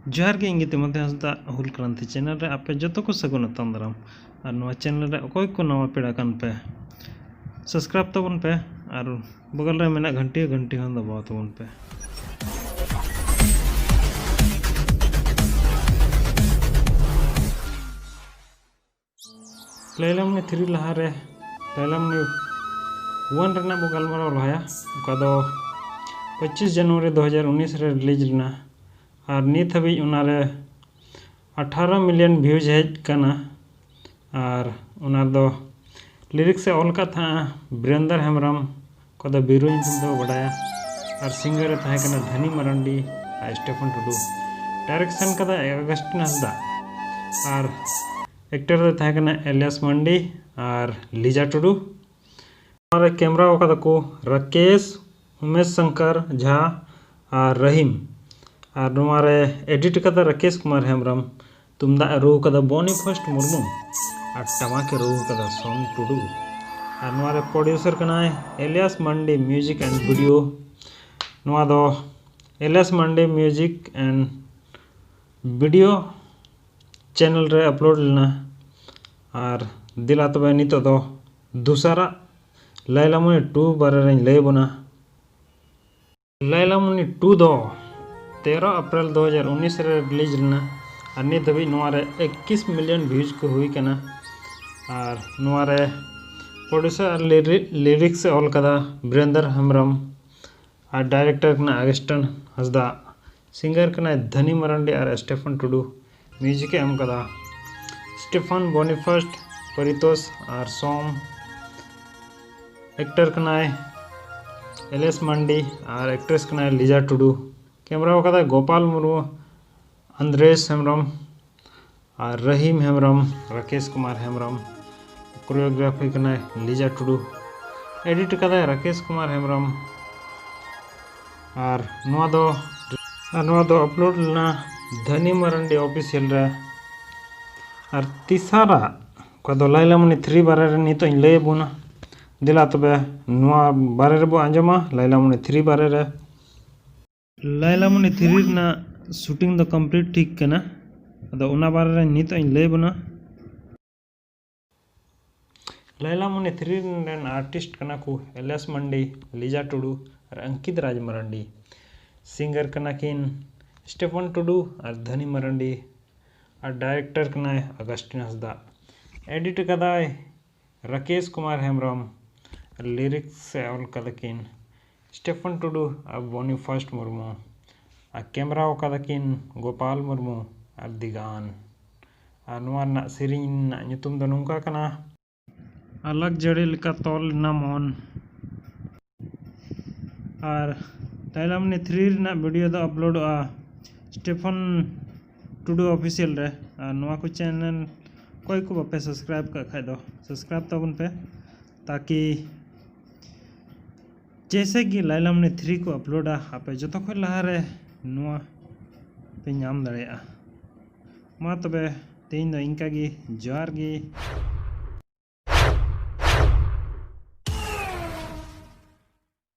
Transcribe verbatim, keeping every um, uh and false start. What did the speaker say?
ᱡᱚᱦᱟᱨ ᱜᱮ, ᱤᱧ ᱜᱮ ᱛᱤᱢᱚᱛᱷᱤ ᱦᱟᱸᱥᱫᱟ, ᱦᱩᱞ ᱠᱨᱟᱱᱛᱤ ᱪᱮᱱᱮᱞ ᱨᱮ ᱟᱯᱮ ᱡᱚᱛᱚ ᱠᱚ ᱥᱟᱹᱜᱩᱱ ᱟᱛᱟᱝ ᱫᱟᱨᱟᱢ᱾ ᱟᱨ ᱱᱚᱣᱟ ᱪᱮᱱᱮᱞ ᱨᱮ ᱚᱠᱚᱭ ᱠᱚ ᱱᱟᱣᱟ ᱯᱮᱲᱟ ᱠᱟᱱ ᱯᱮ, ᱥᱟᱵᱥᱠᱨᱟᱭᱤᱵ ᱛᱟᱵᱚᱱ ᱯᱮ ᱟᱨ ᱵᱚᱜᱚᱞ ᱨᱮ ᱢᱮᱱᱟᱜ ᱜᱷᱟᱱᱴᱤ, ᱜᱷᱟᱱᱴᱤ ᱦᱚᱸ ᱫᱟᱵᱟᱣ ᱛᱟᱵᱚᱱ ᱯᱮ᱾ ᱞᱟᱭᱞᱟᱢᱩᱱᱤ ᱛᱷᱨᱤ ᱞᱟᱦᱟᱨᱮ ᱞᱟᱭᱞᱟᱢᱩᱱᱤ ᱚᱣᱟᱱ ᱨᱮᱱᱟᱜ ᱵᱚ ᱜᱟᱞᱢᱟᱨᱟᱣ ᱞᱟᱦᱟᱭᱟ, ᱚᱠᱟ ᱫᱚ ᱯᱚᱸᱪᱤᱥ ᱡᱟᱱᱩᱣᱟᱨᱤ ᱫᱩ ᱦᱟᱡᱟᱨ ᱩᱱᱤᱥ ᱨᱮ ᱨᱤᱞᱤᱡᱽ ᱞᱮᱱᱟ᱾ ᱟᱨ ᱱᱤᱛ ᱦᱟᱹᱵᱤᱡ ᱚᱱᱟᱨᱮ ᱟᱴᱷᱟᱨᱚ ᱢᱤᱞᱤᱭᱚᱱ ᱵᱷᱤᱭᱩᱡᱽ ᱦᱮᱡ ᱠᱟᱱᱟ᱾ ᱟᱨ ᱚᱱᱟ ᱫᱚ ᱞᱤᱨᱤᱠᱥ ᱮ ᱚᱞ ᱟᱠᱟᱫ ᱛᱟᱦᱮᱸᱫᱼᱟ ᱵᱤᱨᱮᱱᱫᱟᱨ ᱦᱮᱢᱵᱨᱚᱢ, ᱚᱠᱟ ᱫᱚ ᱵᱤᱨᱩ ᱧᱩᱛᱩᱢ ᱛᱮᱠᱚ ᱵᱟᱰᱟᱭᱟ᱾ ᱟᱨ ᱥᱤᱝᱜᱟᱨ ᱮ ᱛᱟᱦᱮᱸ ᱠᱟᱱᱟ ᱫᱷᱟᱱᱤ ᱢᱟᱨᱟᱱᱰᱤ ᱟᱨ ᱥᱴᱮᱯᱷᱟᱱ ᱴᱩᱰᱩ᱾ ᱰᱟᱭᱨᱮᱠᱥᱚᱱ ᱠᱟᱫᱟᱭ ᱟᱜᱟᱥᱴᱤᱱ ᱦᱟᱸᱥᱫᱟ᱾ ᱟᱨ ᱮᱠᱴᱚᱨ ᱫᱚᱭ ᱛᱟᱦᱮᱸ ᱠᱟᱱᱟ ᱮᱞᱤᱭᱟᱥ ᱢᱟᱱᱰᱤ ᱟᱨ ᱞᱤᱡᱟ ᱴᱩᱰᱩ᱾ ᱱᱚᱣᱟ ᱨᱮ ᱠᱮᱢᱨᱟ ᱟᱠᱟᱫᱟ ᱠᱚ ᱨᱟᱠᱮᱥ, ᱩᱢᱮᱥ ᱥᱚᱝᱠᱚᱨ ᱡᱷᱟ ᱟᱨ ᱨᱟᱦᱤᱢ᱾ ᱟᱨ ᱱᱚᱣᱟ ᱨᱮ ᱮᱰᱤᱴ ᱟᱠᱟᱫᱟ ᱨᱟᱠᱮᱥ ᱠᱩᱢᱟᱨ ᱦᱮᱢᱵᱨᱚᱢ, ᱛᱩᱢᱫᱟᱜ ᱮ ᱨᱩ ᱟᱠᱟᱫᱟ ᱵᱚᱱᱤ ᱯᱷᱟᱥᱴ ᱢᱩᱨᱢᱩ ᱟᱨ ᱴᱟᱢᱟᱠ ᱮ ᱨᱩ ᱟᱠᱟᱫᱟ ᱥᱳᱢ ᱴᱩᱰᱩ᱾ ᱟᱨ ᱱᱚᱣᱟ ᱨᱮ ᱯᱨᱚᱰᱭᱩᱥᱟᱨ ᱠᱟᱱᱟᱭ alias Mandi music and video. ᱱᱚᱣᱟ ᱫᱚ alias Mandi music and video channel ᱨᱮ ᱟᱯᱞᱳᱰ ᱞᱮᱱᱟ᱾ ᱟᱨ ᱫᱮᱞᱟ ᱛᱚᱵᱮ ᱱᱤᱛᱚᱜ ᱫᱚ ᱫᱚᱥᱟᱨᱟᱜ ᱞᱟᱭᱞᱟᱢᱩᱱᱤ ᱴᱩ ᱵᱟᱨᱮ ᱨᱮᱧ ᱞᱟᱹᱭ ᱟᱵᱚᱱᱟ᱾ ᱞᱟᱭᱞᱟᱢᱩᱱᱤ ᱴᱩ ᱫᱚ ᱛᱮᱨᱚ ᱮᱯᱨᱤᱞ ᱫᱩ ᱦᱟᱡᱟᱨ ᱩᱱᱤᱥ ᱨᱮ ᱨᱤᱞᱤᱡᱽ ᱞᱮᱱᱟ᱾ ᱟᱨ ᱱᱤᱛ ᱫᱷᱟᱹᱵᱤᱡ ᱱᱚᱣᱟ ᱨᱮ ᱮᱠᱤᱥ ᱢᱤᱞᱤᱭᱚᱱ ᱵᱷᱤᱭᱩᱡᱽ ᱠᱚ ᱦᱩᱭ ᱠᱟᱱᱟ᱾ ᱟᱨ ᱱᱚᱣᱟ ᱨᱮ ᱯᱨᱚᱰᱭᱩᱥᱟᱨ ᱟᱨ ᱞᱤᱨᱤ-, ᱞᱤᱨᱤᱠᱥ ᱮ ᱚᱞ ᱠᱟᱫᱟ ᱵᱤᱨᱮᱱᱫᱟᱨ ᱦᱮᱢᱵᱨᱚᱢ᱾ ᱟᱨ ᱰᱟᱭᱨᱮᱠᱴᱚᱨ ᱠᱟᱱᱟᱭ ᱟᱜᱟᱥᱴᱤᱱ ᱦᱟᱸᱥᱫᱟ᱾ ᱥᱤᱝᱜᱟᱨ ᱠᱟᱱᱟᱭ ᱫᱷᱟᱱᱤ ᱢᱟᱨᱟᱱᱰᱤ ᱟᱨ ᱥᱴᱮᱯᱷᱟᱱ ᱴᱩᱰᱩ᱾ ᱢᱤᱭᱩᱡᱤᱠ ᱮ ᱮᱢ ᱠᱟᱫᱟ ᱥᱴᱮᱯᱷᱟᱱ ᱵᱚᱱᱤᱯᱷᱟᱥᱴ ᱯᱟᱨᱤᱛᱳᱥ ᱟᱨ ᱥᱳᱢ᱾ ᱮᱠᱴᱚᱨ ᱠᱟᱱᱟᱭ ᱮᱞᱮᱥ ᱢᱟᱱᱰᱤ ᱟᱨ ᱮᱠᱴᱨᱮᱥ ᱠᱟᱱᱟᱭ ᱞᱤᱡᱟ ᱴᱩᱰᱩ᱾ ᱠᱮᱢᱨᱟ ᱟᱠᱟᱫᱟᱭ ᱜᱳᱯᱟᱞ ᱢᱩᱨᱢᱩ, ᱟᱱᱫᱨᱮᱥ ᱦᱮᱢᱵᱨᱚᱢ ᱟᱨ ᱨᱟᱦᱤᱢ ᱦᱮᱢᱵᱨᱚᱢ, ᱨᱟᱠᱮᱥ ᱠᱩᱢᱟᱨ ᱦᱮᱢᱵᱨᱚᱢ᱾ ᱠᱳᱨᱤᱭᱳᱜᱨᱟᱯᱷᱤ ᱠᱟᱱᱟᱭ ᱞᱤᱡᱟ ᱴᱩᱰᱩ᱾ ᱮᱰᱤᱴ ᱠᱟᱫᱟᱭ ᱨᱟᱠᱮᱥ ᱠᱩᱢᱟᱨ ᱦᱮᱢᱵᱨᱚᱢ᱾ ᱟᱨ ᱱᱚᱣᱟ ᱫᱚ, ᱟᱨ ᱱᱚᱣᱟ ᱫᱚ ᱟᱯᱞᱳᱰ ᱞᱮᱱᱟ ᱫᱷᱟᱱᱤ ᱢᱟᱨᱟᱱᱰᱤ ᱚᱯᱷᱤᱥᱤᱭᱟᱞ ᱨᱮ᱾ ᱟᱨ ᱛᱮᱥᱟᱨᱟᱜ, ᱚᱠᱟ ᱫᱚ ᱞᱟᱭᱞᱟᱢᱩᱱᱤ ᱛᱷᱨᱤ ᱵᱟᱨᱮ ᱨᱮ ᱱᱤᱛᱚᱜ ᱤᱧ ᱞᱟᱹᱭ ᱟᱵᱚᱱᱟ᱾ ᱫᱮᱞᱟ ᱛᱚᱵᱮ ᱱᱚᱣᱟ ᱵᱟᱨᱮ ᱨᱮᱵᱚ ᱟᱸᱡᱚᱢᱟ, ᱞᱟᱭᱞᱟᱢᱩᱱᱤ ᱛᱷᱨᱤ ᱵᱟᱨᱮ ᱨᱮ᱾ ᱞᱟᱭᱞᱟᱢᱩᱱᱤ ᱛᱷᱨᱤ ᱨᱮᱱᱟᱜ ᱥᱩᱴᱤᱝ ᱫᱚ ᱠᱚᱢᱯᱞᱤᱴ ᱴᱷᱤᱠ ᱠᱟᱱᱟ᱾ ᱟᱫᱚ ᱚᱱᱟ ᱵᱟᱨᱮ ᱨᱮ ᱱᱤᱛᱚᱜ ᱤᱧ ᱞᱟᱹᱭ ᱟᱵᱚᱱᱟ᱾ ᱞᱟᱭᱞᱟ ᱢᱚᱱᱤ ᱛᱷᱨᱤ ᱨᱮᱱ ᱟᱨᱴᱤᱥᱴ ᱠᱟᱱᱟ ᱠᱚ ᱮᱞᱮᱥ ᱢᱟᱱᱰᱤ, ᱞᱤᱡᱟ ᱴᱩᱰᱩ ᱟᱨ ᱟᱝᱠᱤᱛ ᱨᱟᱡᱽ ᱢᱟᱨᱟᱱᱰᱤ᱾ ᱥᱤᱝᱜᱟᱨ ᱠᱟᱱᱟ ᱠᱤᱱ ᱥᱴᱮᱯᱷᱚᱱ ᱴᱩᱰᱩ ᱟᱨ ᱫᱷᱟᱱᱤ ᱢᱟᱨᱟᱱᱰᱤ᱾ ᱟᱨ ᱰᱟᱭᱨᱮᱠᱴᱚᱨ ᱠᱟᱱᱟᱭ ᱟᱜᱟᱥᱴᱤᱱ ᱦᱟᱸᱥᱫᱟ᱾ ᱮᱰᱤᱴ ᱟᱠᱟᱫᱟᱭ ᱨᱟᱠᱮᱥ ᱠᱩᱢᱟᱨ ᱦᱮᱢᱵᱨᱚᱢ᱾ ᱟᱨ ᱞᱤᱨᱤᱠᱥ ᱮ ᱚᱞ ᱠᱟᱫᱟ ᱠᱤᱱ ᱥᱴᱮᱯᱷᱚᱱ ᱴᱩᱰᱩ ᱟᱨ ᱵᱚᱱᱤᱯᱷᱟᱥᱴ ᱢᱩᱨᱢᱩ᱾ ᱟᱨ ᱠᱮᱢᱨᱟᱣ ᱠᱟᱫᱟ ᱠᱤᱱ ᱜᱳᱯᱟᱞ ᱢᱩᱨᱢᱩ ᱟᱨ ᱫᱤᱜᱟᱱ᱾ ᱟᱨ ᱱᱚᱣᱟ ᱨᱮᱱᱟᱜ ᱥᱮᱨᱮᱧ ᱨᱮᱱᱟᱜ ᱧᱩᱛᱩᱢ ᱫᱚ ᱱᱚᱝᱠᱟ ᱠᱟᱱᱟ, ᱟᱞᱟᱜᱽ ᱡᱟᱹᱲᱤ ᱞᱮᱠᱟ ᱛᱚᱞ ᱮᱱᱟ ᱢᱚᱱ᱾ ᱟᱨ ᱞᱟᱭᱞᱟ ᱢᱚᱱᱤ ᱛᱷᱨᱤ ᱨᱮᱱᱟᱜ ᱵᱷᱤᱰᱤᱭᱳ ᱫᱚ ᱟᱯᱞᱳᱰᱚᱜᱼᱟ ᱥᱴᱮᱯᱷᱚᱱ ᱴᱩᱰᱩ ᱚᱯᱷᱤᱥᱤᱭᱟᱞ ᱨᱮ᱾ ᱟᱨ ᱱᱚᱣᱟ ᱠᱚ ᱪᱮᱱᱮᱞ ᱚᱠᱚᱭ ᱠᱚ ᱵᱟᱯᱮ ᱥᱟᱵᱥᱠᱨᱟᱭᱤᱵ ᱠᱟᱜ ᱠᱷᱟᱡ ᱫᱚ ᱥᱟᱵᱥᱠᱨᱟᱭᱤᱵ ᱛᱟᱵᱚᱱ ᱯᱮ, ᱛᱟᱠᱤ ᱡᱮᱭᱥᱮ ᱜᱮ ᱞᱟᱭᱞᱟ ᱢᱚᱱᱤ ᱛᱷᱨᱤ ᱠᱚ ᱟᱯᱞᱳᱰᱟ, ᱟᱯᱮ ᱡᱚᱛᱚ ᱠᱷᱚᱱ ᱞᱟᱦᱟᱨᱮ ᱱᱚᱣᱟ ᱯᱮ ᱧᱟᱢ ᱫᱟᱲᱮᱭᱟᱜᱼᱟ᱾ ᱢᱟ ᱛᱚᱵᱮ ᱛᱮᱦᱮᱧ ᱫᱚ ᱤᱱᱠᱟ ᱜᱮ, ᱡᱚᱦᱟᱨ ᱜᱮ᱾